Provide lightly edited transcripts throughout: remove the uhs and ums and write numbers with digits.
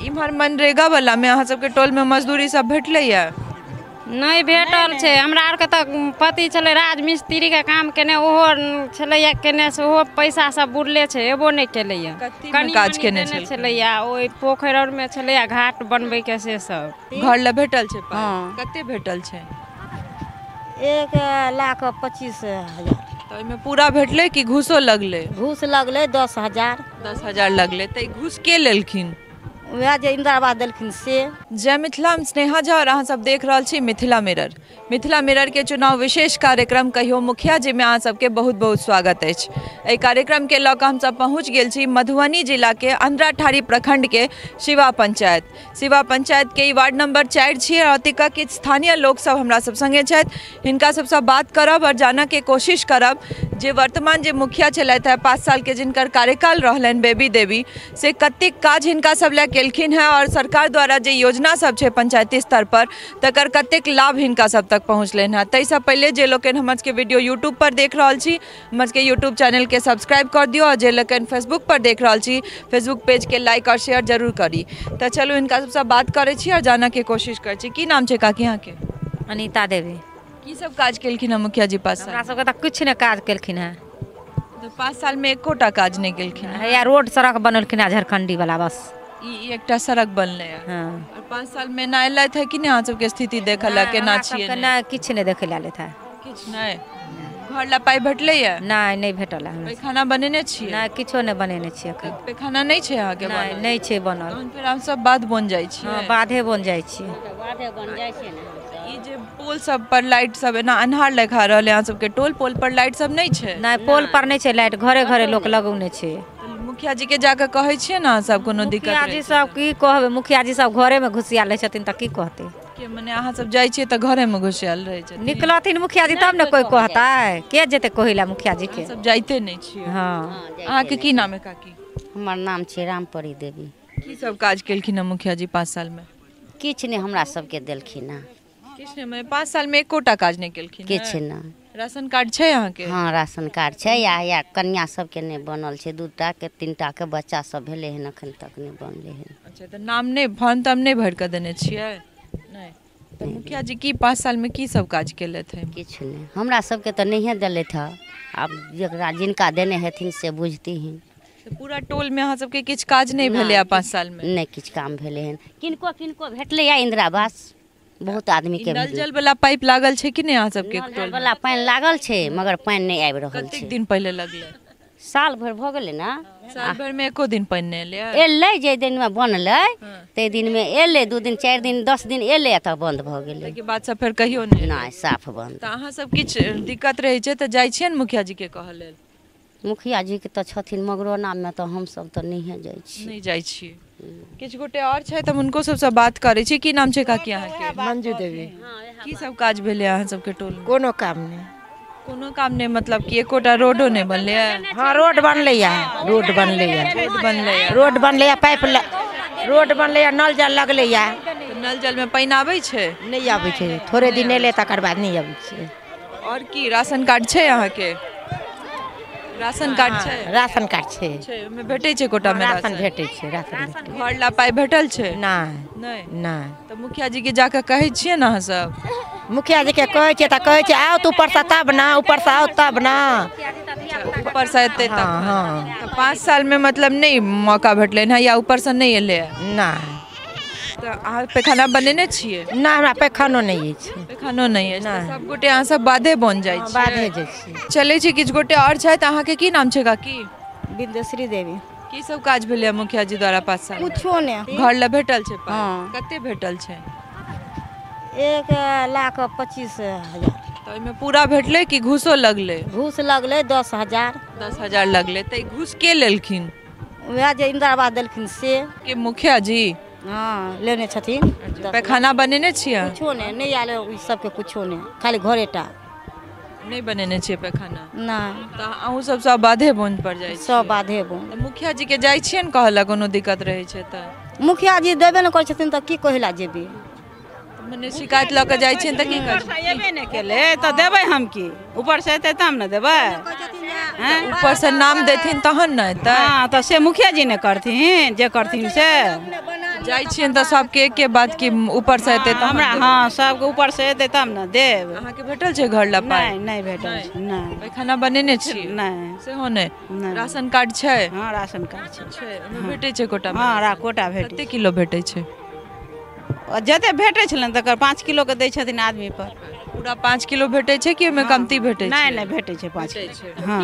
इम्हर मनरेगा वाला में अहाँ सबके टोल में मजदूरी सब भेटलैया? नहि भेटल छै। हमरा आरके तऽ पति छलै राजमिस्त्रीके काम केने, ओहो छलैया केने, से ओहो पैसा सब बुड़ले छै, एबो नहि केलैया। कथीमे काज केने छलैया? ओहि पोखरि आरमे छलैया घाट बनबैके, से सब। घर लए भेटल छै? हँ। कते भेटल छै? 1,25,000। तऽ ओहिमे पूरा भेटलै कि घूसो लगलै? घूस लगलै 10,000। 10,000 लगलै। तऽ ई घूस के लेलखिन? वएह जे इंदिरा आवास देलखिन से। जय मिथिला, हम स्नेहा झा और अहाँ सब देख रहल छी मिथिला मिरर। मिथिला मिरर के चुनाव विशेष कार्यक्रम कहियो मुखिया जी में अहाँ सबके बहुत बहुत स्वागत अछि। एहि कार्यक्रम के लऽ कऽ हमसब पहुँच गेल छी मधुबनी जिला के अंधराठाढ़ी प्रखंड के शिवा पंचायत। शिवा पंचायत के ई वार्ड नंबर 4 छियै और एतुका किछु स्थानीय लोक सब हमरा सब संगे छथि। हिनका सबसँ बात करब और जानऽ के कोशिश करब जे वर्तमान जे मुखिया छलथि है 5 साल के जिनकर कार्यकाल रहलनि बेबी देवी, से कतेक काज हिनका सब लए केलखिन हैं और सरकार द्वारा जे योजना सब छै पंचायती स्तर पर तकर कतेक लाभ हिनका सब तक पहुँचलनि हैं। ताहिसँ पहिले जे लोकनि हमर सबके वीडियो यूट्यूब पर देख रहल छी, हमर सबके यूट्यूब चैनल के सब्सक्राइब कर दियौ और जे लोकनि फेसबुक पर देख रहल छी फेसबुक पेज के लाइक और शेयर जरूर करी। तऽ चलू हिनका सबसँ बात करै छी और जानऽ के कोशिश करै छी। की नाम छै काकी अहाँके? अनीता देवी। की सब काज केलखिन हैं मुखिया जी 5 साल? हमरा सबके तऽ किछु नहि काज केलखिन हैं। तऽ 5 साल में एकोटा काज नहि केलखिन हैं? हैया रोड सड़क बनेलखिन हैं झारखंडी वाला, बस ई एकटा सड़क बनलै है। हाँ। और 5 साल में ना एलथि है कि नहि अहाँ सबके स्थिति देखऽ लए केना छियै? नहि, किछु नहि देखै लए एलथि है। किछु नहि? घर लए पाइ भेटलैया? नहि, नहि भेटल है। पैखाना बनेने छियै? नहि, किछो नहि बनेने छियै एखन। पैखाना नहि छै अहाँके? नहि, नहि छै बनल। तहन फेर हम सब बाध बन जाइ छियै? हँ, बाधे बन जाइ छियै। ई जे पोल सब पर लाइट सब एना अन्हार लगा रहल है अहाँ सबके टोल, पोल पर लाइट सब नहि छै? नहि, पोल पर नहि छै लाइट, घरे घरे लोक लगौने छै। मुखिया जी के जाकऽ कहै छियै ने अहाँ सब कोनो दिक्कत? मुखिया जी सब की कहबै, मुखिया जी सब घरे में घुसिया लै छथिन तऽ की कहतै? के मने अहाँ सब जाइ छियै तऽ घरे में घुसियाल रहै छथिन? निकलथिन मुखिया जी तब ने कोइ कहतै, के जेतै कहै लए मुखिया जी के? सब जाइते नहि छियै। हँ। अहाँके की नाम है काकी? हमर नाम छै रामपरी देवी। की सब काज केलखिन हैं मुखिया जी 5 साल में? किछु नहि हमरा सबके देलखिन हँ। किछु नहि मने 5 साल में एकोटा काज नहि केलखिन? किछु नहि। राशन कार्ड छै अहाँके? हँ, राशन कार्ड छै। या कन्या सबके नहि बनल छै, 2टा के 3टा के बच्चा सब भेलै हन, एखन तक नहि बनलै हन। अच्छा, तऽ नाम नहि, फॉर्म तम नहि भरि कऽ देने छियै? नहि। तऽ मुखिया जी की 5 साल में की सब काज केलथि है? किछु नहि, हमरा सबके तऽ नहिए देलथि हँ। आब जकरा जिनका देने हेथिन से बुझतिहीन। तऽ पूरा टोल में अहाँ सबके किछु काज नहि भेलै 5 साल में? नहि, किछु काम भेलै हन। किनको किनको भेटलैया इंदिरा आवास, बहुत आदमी के। नल जल वाला पाइप लागल छै कि नहि अहाँ सबके? नल जल वाला पानि लागल छै मगर पानि नहि आबि रहल छै। कतेक दिन पहिले लगलै? साल भरि भऽ गेलै ने। साल भरि में एको दिन पानि नहि एलै? एलै, जे दिनमे बनलै ताहि दिनमे एलै, 2 दिन 4 दिन 10 दिन एलै आ तब बन्द भऽ गेलै। ताहिके बाद सब फेर कहियो नहि? नहि, साफ बन्द। तऽ अहाँ सब किछु दिक्कत रहै छै तऽ जाइ छियै ने मुखिया जी के कहऽ लेल? मुखिया जी के तऽ छथिन मगरौनामे, तऽ हमसब तऽ नहिए जाइ छियै। नहि जाइ छियै। किछु गोटे आओर छै तऽ हुनको सबसँ बात करै छी। की नाम छै काकी अहाँके? मंजू देवी। की सब काज भेलै अहाँ सबके टोल में? कोनो काम नहि। कोनो काम नहि मतलब कि एकोटा रोडो नहि बनलै? हँ, रोड बनलैया, रोड बनलैया, रोड बनलैया, रोड बनलैया, पाइप रोड बनलैया, नल जल लगलैया। नल जल में पानि आबै छै? नहि आबै छै, थोड़े दिन एलै तकर बाद नहि आबै छै। और की राशन कार्ड छै अहाँके? राशन कार्ड छै? राशन कार्ड छै। ओहिमे भेटै छै कोटा में? राशन भेटै छै, राशन। घर ला पाइ भेटल छै? नहि, नहि, नहि। तऽ मुखिया जी के जाकऽ कहै छियै ने अहाँ सब? मुखिया जी के कहै छियै तऽ कहै छै आओ तू ऊपरसँ तब ना, ऊपरसँ आओ तब ना। ऊपरसँ एतै तब? हँ। तऽ 5 साल में मतलब नहि मौका भेटलनि हँ या ऊपरसँ नहि एलै? नहि। तऽ अहाँ पैखाना बनेने छियै? नहि, हमरा पैखानो नहि अछि। पैखानो नहि अछि? सब गोटे अहाँ सब बाधे बन जाइ छियै? बाधे जाइ छियै। चलै छी, किछु गोटे आओर छथि। अहाँके की नाम छै काकी? बिंदेश्वरी देवी। की सब काज भेलै मुखिया जी द्वारा 5 साल? कुछो नहि। घर लए भेटल छै? हँ। कते भेटल छै? 1,25,000। तऽ ओहिमे पूरा भेटलै कि घूसो लगलै? घूस लगलै 10,000। 10,000 लगलै। तऽ ई घूस के लेलखिन? वएह जे इंदिरा आवास देलखिन से। के मुखिया जी? हँ, लेने छथिन। पैखाना बनेने छियै? कुछो नहि, नहि आयल ओहि सबके, कुछो नहि, खाली घरेटा। नहि बनेने छियै पैखाना? नहि। तऽ अहूँ सब सब बाधे बन पर जाइ छियै? सब बाधे बन। मुखिया जी के जाइ छियै ने कहऽ लए कोनो दिक्कत रहै छै तऽ? मुखिया जी देबे नहि करै छथिन तऽ की कहै लए जेबै? मने शिकायत लऽ कऽ जाइ छियनि तऽ की करै? एबे नहि केलै तऽ देबै हम की? ऊपरसँ एतै तब ने देबै। ऊपरसँ नाम देथिन तहन ने एतै? हँ, तऽ से मुखिया जी ने करथिन, जे करथिन से। जाइ छियनि तऽ सबके एके बात कि ऊपर से एतै हमरा, हँ सबके ऊपर से एतै तब ने देब। अहाँके भेटल छै घर ला पाइ? नहि नहि भेटल छै। नहि। पैखाना बनेने छी? नहि। सेहो नहि? राशन कार्ड छै? हँ राशन कार्ड छै। ओहिमे भेटै छै कोटा? हँ कोटा भेटै। कते किलो भेटै छै? जते भेटै छलनि तकर 5 किलो के दै छथिन आदमी पर। पूरा 5 किलो भेटै छै कि ओहिमे कमती भेटै छै? नहि नहि भेटै छै 5 किलो। हँ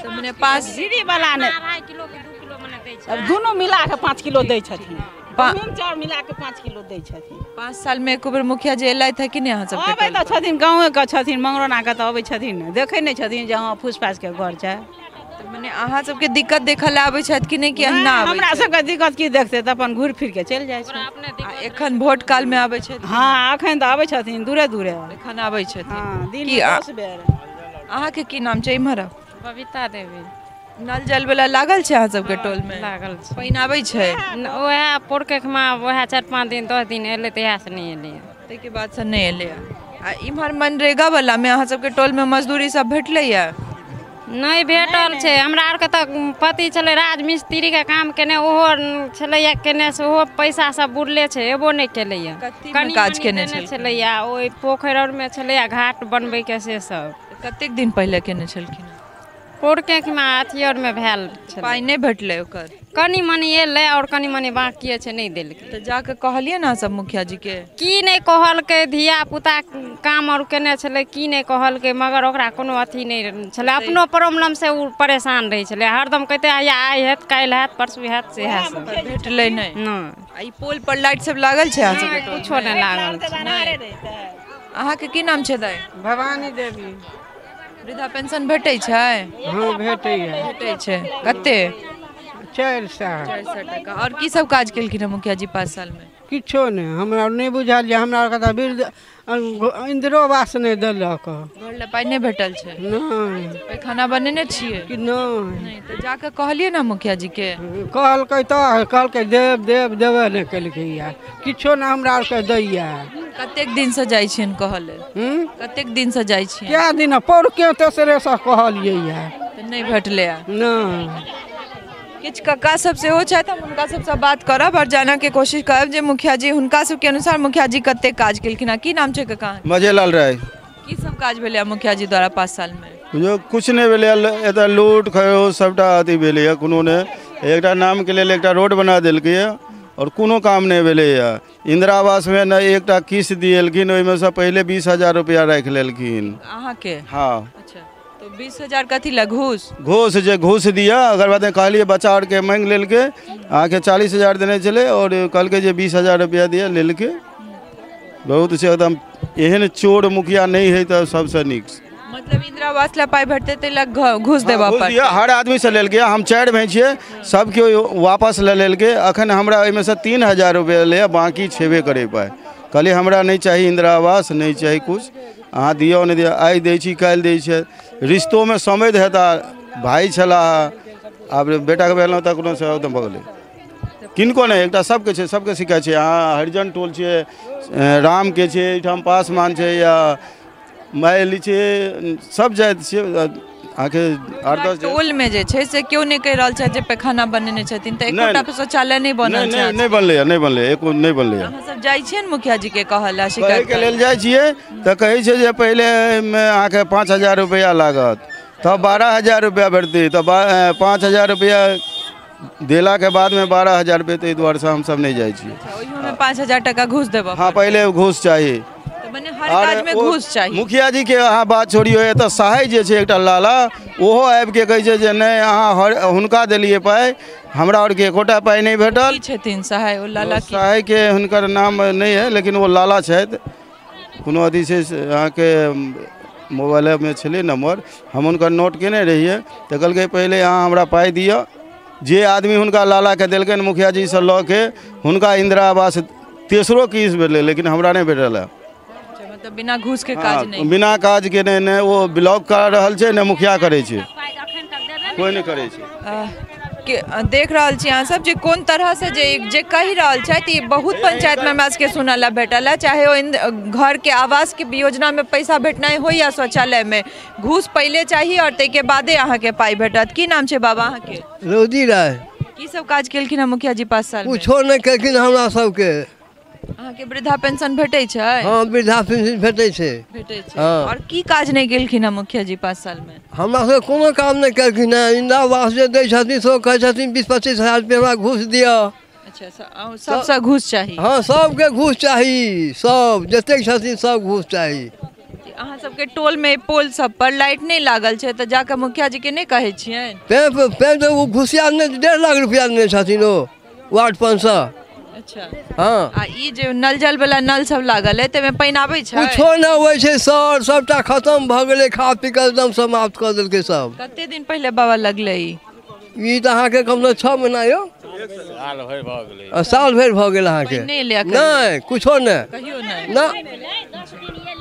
तऽ मने 5 फ्री वाला नहि, 2.5 किलो के 2 किलो मने दै छै। अब दुनू मिला के 5 किलो दै छथिन। गहूँम चाउर मिला के 5 किलो दै छथिन। 5 साल में एको बेर मुखिया जी एलथि है कि नहि अहाँ सबके? अबै तऽ छथिन, गाँवे के छथिन, मंगरौना के तऽ अबै छथिन ने, देखै नहि छथिन जे हँ फूस फास के घर छै। मने अहाँ सबके दिक्कत देखऽ लए आबै छथि कि नहि, कि अहिना आबै? हमरा सबके दिक्कत की देखतै, तऽ अपन घुरि फिर के चलि जाइ छै। एखन भोट काल में आबै छथिन? हँ एखन तऽ आबै छथिन, दूरे दूरे एखन आबै छथिन। हँ दिन में 10 बेर। अहाँके की नाम छै? इम्हर बबीता देवी। नल जल वाला लागल छै अहाँ सबके टोल में? लागल छै। पानि आबै छै? वएह पोरके खमा वएह 4-5 दिन 10 दिन एलै, तहिया से नहि एलै। ताहिके बाद से नहि एलै। आ इम्हर मनरेगा वाला में अहाँ सबके टोल में मजदूरी सब भेटलैया? नहि भेटल छै। हमरा आरके तऽ पति छलै राजमिस्त्रीके काम केने, ओहो छलैया केने, से ओहो पैसा सब बुड़ले छै, एबो नहि केलैया। कथीमे काज केने छलैया? ओहि पोखरि आरमे छलैया घाट बनबैके से सब। कतेक दिन पहिले केने छलखिन? पोरके अथी आरमे भेल छलै। पाइ नहि भेटलै ओकर? कनि मनि एलै आओर कनि मनि बाँकिए छै, नहि देलकै। तऽ जाकऽ कहलियै ने सब मुखिया जी के? की नहि कहलकै, धिया पुता काम आओर केने छलै, की नहि कहलकै, मगर ओकरा कोनो अथी नहि छलै। अपनो प्रॉब्लम से ओ परेशान रहै छलै, हरदम कहिते हैया आइ हैत काल्हि हैत परसू हैत, से सब। भेटलै नहि? नहि। आ ई पोल पर लाइट सब लागल छै अहाँ सबके? कुछो नहि लागल छै। अहाँके की नाम छै दाइ? भवानी देवी। वृद्धा पेंशन भेटै छै? हँ भेटैया। भेटै छै। कते? 400। 400 टका। और की सब काज केलखिन हँ मुखिया जी 5 साल में? किछो नहि, हमरा नहि बुझल जे हमरा आरके तऽ वृद्ध इन्दिरो आवास नहि देलक। घर लए पाइ नहि भेटल छै? नहि। पैखाना बनेने छियै? कि नहि। तऽ जाकऽ कहलियै ने मुखिया जी के? कहलकै तऽ कहलकै देब देब, देबे नहि केलकै, किछो नहि हमरा आरके दैया। कतेक दिन से जाइ छियनि कहऽ लेल? कतेक दिन से जाइ छियनि? कए दिन, पौरके तेसरे से कहलियै। तऽ नहि भेटलै? नहि। किछु कक्का सब सेहो छथि, हम हुनका सबसँ बात करब आओर जानऽके कोशिश करब जे मुखिया जी हुनका सबके अनुसार मुखिया जी कतेक काज केलखिन हँ। की नाम छै कक्का? मजेलाल राय। की सब काज भेलै मुखिया जी द्वारा 5 साल में? बुझियौ किछु नहि भेलै, एतऽ लूट खरो सबटा अथी भेलैए, कोनो नहि। एकटा नामके लेल एकटा रोड बना देलकैए आओर कोनो काम नहि भेलैए। इन्दिरा आवासमे ने एकटा किस्त दिएलखिन, ओहिमे सँ पहिले 20,000 रुपैआ राखि लेलखिन। अहाँके? हँ। अच्छा, तो 20,000 कथी लए? घूस? घूस, जे घूस दिअ। ओकर बाद कहलियै बच्चा आरके माँगि लेलकै, अहाँके 40,000 देने छलै आओर कहलकै जे 20,000 रुपैआ दिअ, लेलकै। बहुत छै एकदम, एहन चोर मुखिया नहि हइ तऽ सबसँ नीक। मतलब इंदिरा आवास ला पाइ भेटतै ताहि लए घूस देबऽ पड़तै? हर आदमीसँ लेलकै। हम 4 भाइ छियै, सब केओ वापस लऽ लेलकै। अखन हमरा ओहिमेसँ 3,000 रुपैआ एलैए, बाँकी छेबे करै पाइ। कहलियै हमरा नहि चाही इंदिरा आवास, नहि चाही किछु, अहाँ दियौ नहि दियौ, आइ दै छी काल्हि दै छै। रिश्तोमे समधि हेता, भाइ छलाह, आब बेटाके भेलहुँ तऽ कोनो से एकदम भऽ गेलै। किनको नहि, एकटा सबके छै, सबके शिकायत छै। अहाँ हरिजन टोल छियै, रामके छै, एहिठाम पासवान छै या माइली छै, सब जाति छियै अहाँके 8-10 टोल में जे छै से केओ नहि कहि रहल छथि जे पैखाना बनेने छथिन, तऽ एकोटा शौचालय नहि बनल छै? नहि बनलैए, नहि बनलैए, एको नहि बनलैए। अहाँ सब जाइ छियै ने मुखिया जी के कहऽ लए, शिकायत के लेल जाइ छियै तऽ कहै छै जे पहिले एहिमे अहाँके 5,000 रुपैआ लागत, तब 12,000 रुपैआ भेटतै, तऽ 5,000 रुपैआ देलाके बादमे 12,000 रुपैआ। ताहि दुआरेसँ हमसब नहि जाइ छियै। ओहियोमे 5,000 टका घूस देबऽ? हँ, पहिले घूस चाही। मने हर काज में घूस चाही। मुखिया जी के अहाँ बात छोड़ियौ, एतऽ सहाय जे छै एकटा लाला, ओहो आबिके कहै छै जे नहि अहाँ हुनका देलियै पाइ, हमरा आरके एकोटा पाइ नहि भेटल। की छथिन सहाय ओ लाला? सहायके हुनकर नाम नहि है, लेकिन ओ लाला छथि। कोनो अथी छै अहाँके मोबाइलमे छलै नम्बर, हम हुनकर नोट केने रहियै, तऽ कहलकै पहिले अहाँ हमरा पाइ दिअ। जे आदमी हुनका लालाके देलकनि मुखिया जीसँ लऽ के, हुनका इंदिरा आवास तेसरो किस्त भेटलै, लेकिन हमरा नहि भेटल है। मतलब बिना घूस के काज नहीं? बिना काज के नहि, नहि ओ ब्लॉक करा रहल छै, नहि मुखिया करै छै, कोइ नहि करै छै। देख रहल छी अहाँ सब जे कोन तरह से जे कहि रहल छथि, ई बहुत पंचायत में हमरा सबके सुनऽ लए भेटल है। चाहे ओ घर के आवास के योजना में पैसा भेटनाइ हो या शौचालय में, घूस पहिले चाही और ताहिके बादे अहाँके पाइ भेटत। की नाम छै बाबा अहाँके? रौदी राय। की सब काज केलखिन हँ मुखिया जी 5 साल में? कुछो नहि केलखिन हमरा सबके। अहाँके वृद्धा पेंशन भेटै छै? हँ, वृद्धा पेंशन भेटै छै। भेटै छै। और की काज नहि केलखिन हँ मुखिया जी 5 साल में? हमरा सबके कोनो काम नहि केलखिन हँ। इन्दिरा आवास जे दै छथिन से कहै छथिन 20-25 हजार रुपया हमरा घूस दिअ। अच्छा, सबसँ घूस चाही? हँ, सबके घूस चाही, सब जतेक छथिन सब घूस चाही। अहाँ सबके टोल में पोल सब पर लाइट नहीं लागल छै तऽ जाकऽ मुखिया जी के नहीं कहै छियनि? पे ओ घुसिया 1.5 लाख रुपया लेने छथिन ओ वार्ड पंच। अच्छा। हाँ। आ ई जे नल जल वाला नल सब लागल है तमे पानि आबै छै? कुछो नहि होइ छै सर, सबटा खत्म भऽ गेलै, खा पी कऽ एकदम समाप्त कऽ देलकै सब। कते दिन पहिले बाबा लगलै ई? ई तऽ अहाँके कम से 6 महीना यौ, साल भरि भऽ गेलै। साल भरि भऽ गेल अहाँके। नहि, कुछो नहि, कहियो नहि। ना।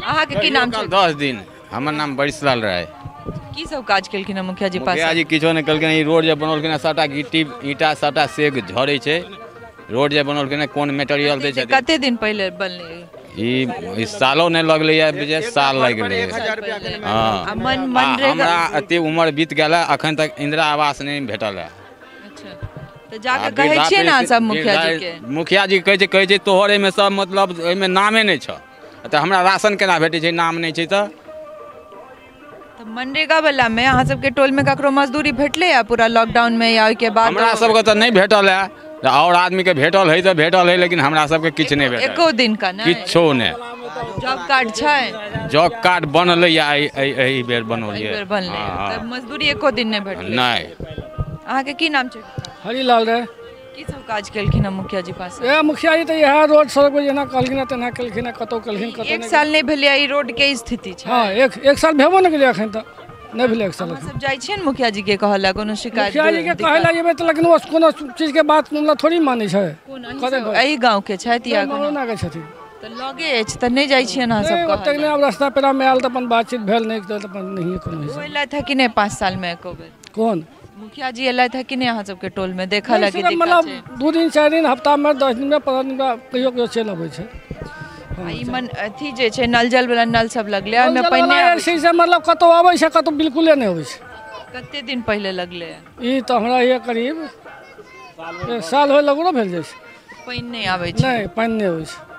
अहाँके की नाम छै? 10 दिन। हमर नाम बरिसलाल राय। की सब काज केलखिन हँ मुखिया जी पास? मुखिया जी किछो नहि केलखिन। ई रोड जे बनौलखिन हँ सबटा गिट्टी ईंटा सबटा सेग झरै छै। रोड जे बनौलखिन हँ कोन मेटेरियल दै छथिन? कते दिन पहिले बनलै ई? सालो नहि लगलै, जे साल लागि गेलै। हँ, हमरा एते उमर बीत गेल है, अखन तक इंदिरा आवास नहि भेटल है। तऽ जाकऽ कहै छियै ने सब मुखिया जी के? मुखिया जी कहै छै, कहै छै तोहर एहिमे सब मतलब एहिमे नामे नहि छौ, तऽ हमरा राशन केना भेटै छै? नाम नहि छै तऽ। मनरेगा वाला में अहाँ सबके टोल में ककरो मजदूरी भेटलै है पूरा लॉकडाउन में या ओहिके बाद? हमरा सबके तऽ नहि भेटल है, और आदमी के भेटल है तऽ भेटल है, लेकिन हमरा सबके किछु नहि भेटल। एको दिन का नहि? किछो नहि। जॉब कार्ड छै? जॉब कार्ड बनलै एहि बेर बनौलियै। बनलै, मजदूरी एको दिन नहि भेटलै? नहि। अहाँके की नाम छै? हरिलाल राय। की सब काज केलखिन हँ मुखिया जी पास? ए मुखिया जी तऽ इएह रोड सड़क जेना कहलखिन हँ तेना केलखिन हँ, कतहु केलखिन कतहु। 1 साल नहि भेलै ई रोड के स्थिति छै? हँ, एक साल भेबो नहि गेलै, एखन तऽ नहि भेलै 1 साल। अहाँ सब जाइ छियै ने मुखिया जी के कहऽ लए कोनो शिकायत? मुखिया जी के कहै लए जेबै तऽ लेकिन ओ कोनो चीजके बात मतलब थोड़ी मानै छै। एहि गाँव के छथि या कोनो के छथिन? तऽ लगे अछि तऽ नहि जाइ छियै अहाँ सब? ओतेक नहि, आब रस्ता पेरामे आयल तऽ अपन बातचीत भेल, नहि तऽ अपन नहिए कोनो। ओ एलथि हँ कि नहि 5 साल में एको बेर? कोन मुखिया जी एलथि हँ कि नहि अहाँ सबके टोल में देखऽ लए? मतलब 2 दिन 4 दिन हफ्ता में 10 दिन में 15 दिन में कहियो कहियो चलि अबै छै। ई मन अथी जे छै नल जल वाला नल सब लगलै ओहिमे पानि नहि आबै छै? मतलब कतहु अबै छै कतहु बिल्कुले नहि अबै छै। कते दिन पहिले लगलै ई? तऽ हमरा ये करीब 1 साल होय लगलो भेल जाइ छै। पानि नहि आबै छै? नहि, पानि नहि अबै छै।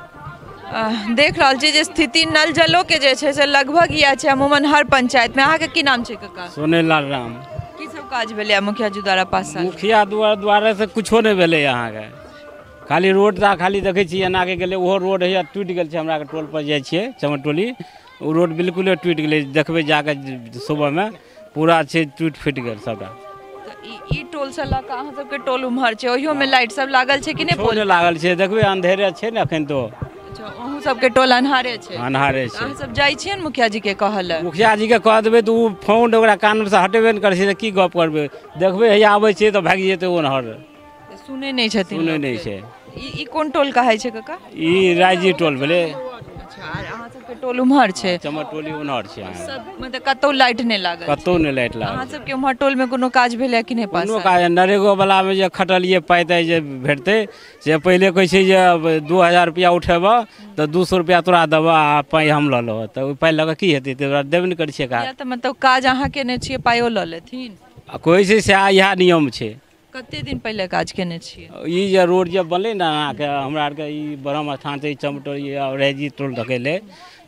देख रहल छी जे स्थिति नल जलो के जे छै से लगभग इएह छै अमूमन हर पंचायत में। अहाँके की नाम छै काका? सोनेलाल राम। की सब काज भेलै मुखिया जी द्वारा 5 साल? मुखिया द्वारा से कुछो नहि भेलै अहाँके, खाली रोड ता खाली देखै छियै एना के गेलै, ओहो रोड हैया टूटि गेल छै। हमरा के टोल पर जाइ छियै चमरटोली, ओ रोड बिल्कुले टूटि गेलै, देखबै जाके सुबहमे पूरा छै टूटि फूटि गेल सबटा। ई टोल से लऽ कऽ अहाँ सबके टोल उम्हर छै, ओहियो में लाइट सब लागल छै कि नहि? पोल लागल छै, देखबै अंधेरे छै ने एखन तो। अच्छा, अहूँ सबके टोल अन्हारे छै? अन्हारे छै। अहाँ सब जाइ छियै ने मुखिया जी के कहऽ लए? मुखिया जी के कह देबै तऽ ओ फोन ओकरा कान से हटेबे नहि करै छै, तऽ की गप करबै? देखबै हैया आबै छै तऽ भागि जेतै ओन्हर। सुनै नहि छथिन? सुनै नहि छै। ई कोन टोल कहै छै काका? ई रायजी टोल भेलै। अच्छा, आर अहाँ सबके टोल उम्हर छै? चमरटोली उम्हर छै। सब मतलब कतौ लाइट नहि लागल? कतौ नहि लाइट लागल। अहाँ सबके उम्हर टोल में कोनो काज भेलै कि नहि? कोनो काज नरेगो वाला में जे खटलियै पाइ ताइ जे भेटतै से पहिले कहै छै जे 2000 रुपया उठेबऽ तऽ 200 रुपया तोरा देबऽ आ पाइ हम लऽ लेबऽ, तऽ ओहि पाइ लऽ कऽ की हेतै? तऽ ओकरा देबे नहि करै छियै काज। तऽ मतलब काज अहाँ केने छियै पाइयो लऽ लेथिन? आ कहै छै सएह इएह नियम छै। कते दिन पहिले काज केने छियै? ई जे रोड जे बनलै ने अहाँके हमरा आरके ई ब्रह्म स्थान छै चमटोली रायजी टोल धकेले,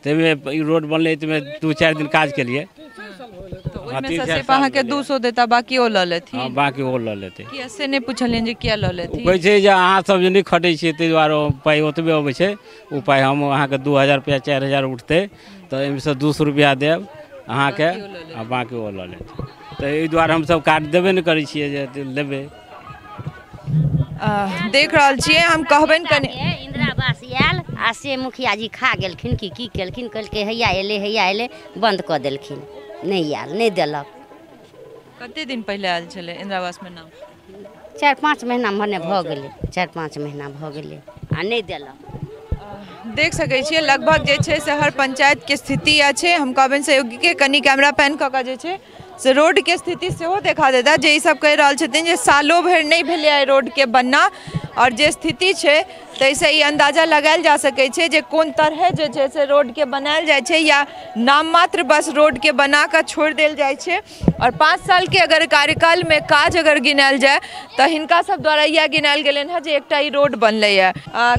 ताहिमे ई रोड बनलै ताहिमे 2-4 दिन काज केलियै। तऽ ओहिमे से सिर्फ अहाँके 200 देता, बाकी ओ लऽ लेथिन? हँ, बाकी ओ लऽ लेतै। किया से नहि पुछलियनि जे किया लऽ लेथिन? कहै छै जे अहाँ सब जे नहि खटै छियै ताहि दुआरे पाइ ओतबे अबै छै, ओ पाइ हम अहाँके 2000 रुपया 4000 उठतै तऽ एहिमे 200 रुपया देब अहाँके आ बाकी ओ लऽ लेतै। तऽ एहि दुआरे हमसब काज देबे नहि करै छियै जे लेबै। देख रहल छियै हम कहबनि कनि इंदिरा आवास आयल आ से मुखिया जी खा गेलखिन कि की केलखिन, कहलकै हैया एलै हैया एलै, बंद कऽ देलखिन, नहि आयल, नहि देलक। कते दिन पहिले आयल छलै इंदिरा आवास में नाम? 4-5 महीना मने भऽ गेलै, 4-5 महीना भऽ गेलै आ नहि देलक। देख सकै छियै लगभग जे छै से हर पंचायत के स्थिति अछि। हम कहबनि सहयोगी के कनि कैमरा पैन कऽ कऽ जे छै से रोड के स्थिति सेहो देखा देता, जे ई सब कहि रहल छथिन जे सालो भरि नहि भेलै एहि रोडके बनना। आओर जे स्थिति छै ताहिसँ ई अन्दाजा लगायल जा सकै छै जे कोन तरहे जे छै से रोडके बनायल जाइ छै या नाममात्र बस रोडके बना कऽ छोड़ि देल जाइ छै। आओर 5 सालके अगर कार्यकालमे काज अगर गिनायल जाय तऽ हिनका सब द्वारा इएह गिनायल गेलनि हँ जे एकटा ई रोड बनलैए।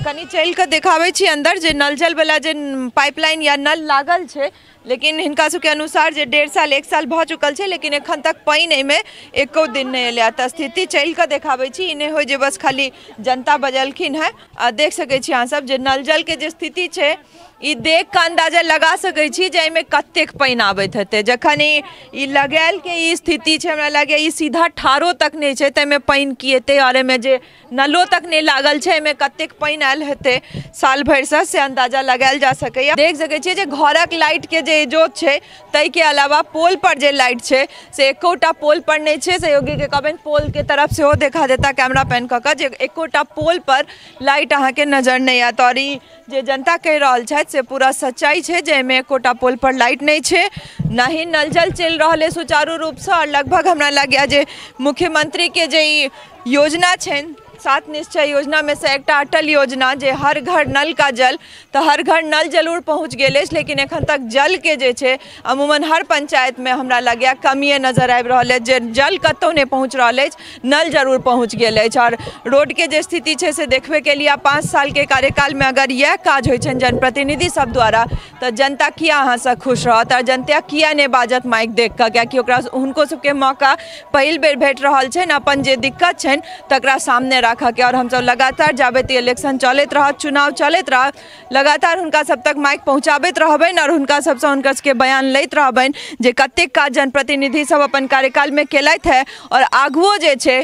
कनि चलि कऽ देखाबै छी अन्दर जे नल जलवला जे पाइपलाइन या नल लागल छै, लेकिन हिनका सबके अनुसार जे 1.5 साल 1 साल भऽ चुकल छै, लेकिन एखन तक पानि एहिमे एको दिन नहि एलै। तऽ स्थिति चलि कऽ देखाबै छी, ई नहि होइ जे बस खाली जनता बजलखिन हेँ। आ देख सकै छी अहाँसब जे नल जलके जे स्थिति छै ई देख कऽ अन्दाजा लगा सकै छी जे एहिमे कतेक पानि आबैत हेतै। जखन ई लगायल के ई स्थिति छै, हमरा लागैए ई सीधा ठाढ़ो तक नहि छै तऽ एहिमे पानि की एतै, आओर एहिमे जे नलो तक नहि लागल छै एहिमे कतेक पानि आयल हेतै साल भरिसँ, से अन्दाजा लगायल जा सकैए। देख सकै छियै जे घरक लाइटके जे इजोत छै ताहिके अलावा पोल पर जे लाइट छै से एकोटा पोल पर नहि छै। सहयोगीके कहबनि पोलके तरफ सेहो देखा देता कैमरा पेन कऽ कऽ जे एकोटा पोल पर लाइट अहाँके नजर नहि आयत। आओर ई जे जनता कहि रहल छथि से पूरा सच्चाइ छै जे एहिमे एकोटा पोल पर लाइट नहि छै, ना ही नल जल चलि रहल अइ सुचारू रूपसँ। आओर लगभग हमरा लगैए जे मुख्यमंत्रीके जे ई योजना छनि 7 निश्चय योजना में से एकटा अटल योजना जे हर घर नल का जल, तऽ हर घर नल जरूर पहुँच गेल अछि, लेकिन एखन तक जलके जे छै अमूमन हर पंचायतमे हमरा लगैए कमिए नजर आबि रहल अछि, जे जल कतहु नहि पहुँच रहल अछि, नल जरूर पहुँच गेल अछि। आओर रोडके जे स्थिति छै से देखबे केलियै। 5 सालके कार्यकालमे अगर इएह काज होइ छनि जनप्रतिनिधि सब द्वारा तऽ जनता किया अहाँसँ खुश रहत आओर जनता किया नहि बाजत माइक देख कऽ, कियाकि ओकरा हुनको सबके मौका पहिल बेर भेट रहल छनि अपन जे दिक्कत छनि तकरा सामने राखऽके। और हमसब लगातार जाबे इलेक्शन चलैत रहत, चुनाव चलैत रहत, लगातार हुनका सब तक माइक पहुँचाबैत रहबनि और हुनका सबसँ हुनका सबके बयान लैत रहबनि जे कतेक काज जनप्रतिनिधि सब अपन कार्यकालमे केलथि है। और आगुओ जे छै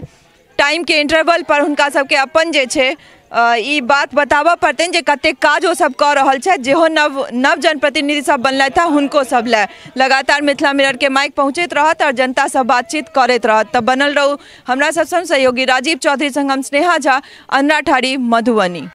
टाइमके इंटरवल पर हुनका सबके अपन जे छै ई बात बताबऽ पड़तनि जे कतेक काज ओ सब कऽ रहल छथि, जेहो नव नव जनप्रतिनिधि सब बनलथि हँ हुनको सब लए। लगातार मिथिला मिरर के माइक पहुँचैत रहत और जनता सब बातचीत करैत रहत। तऽ बनल रहू हमरा सब संग। सहयोगी राजीव चौधरी संग हम स्नेहा झा, अन्नाठारी, मधुबनी।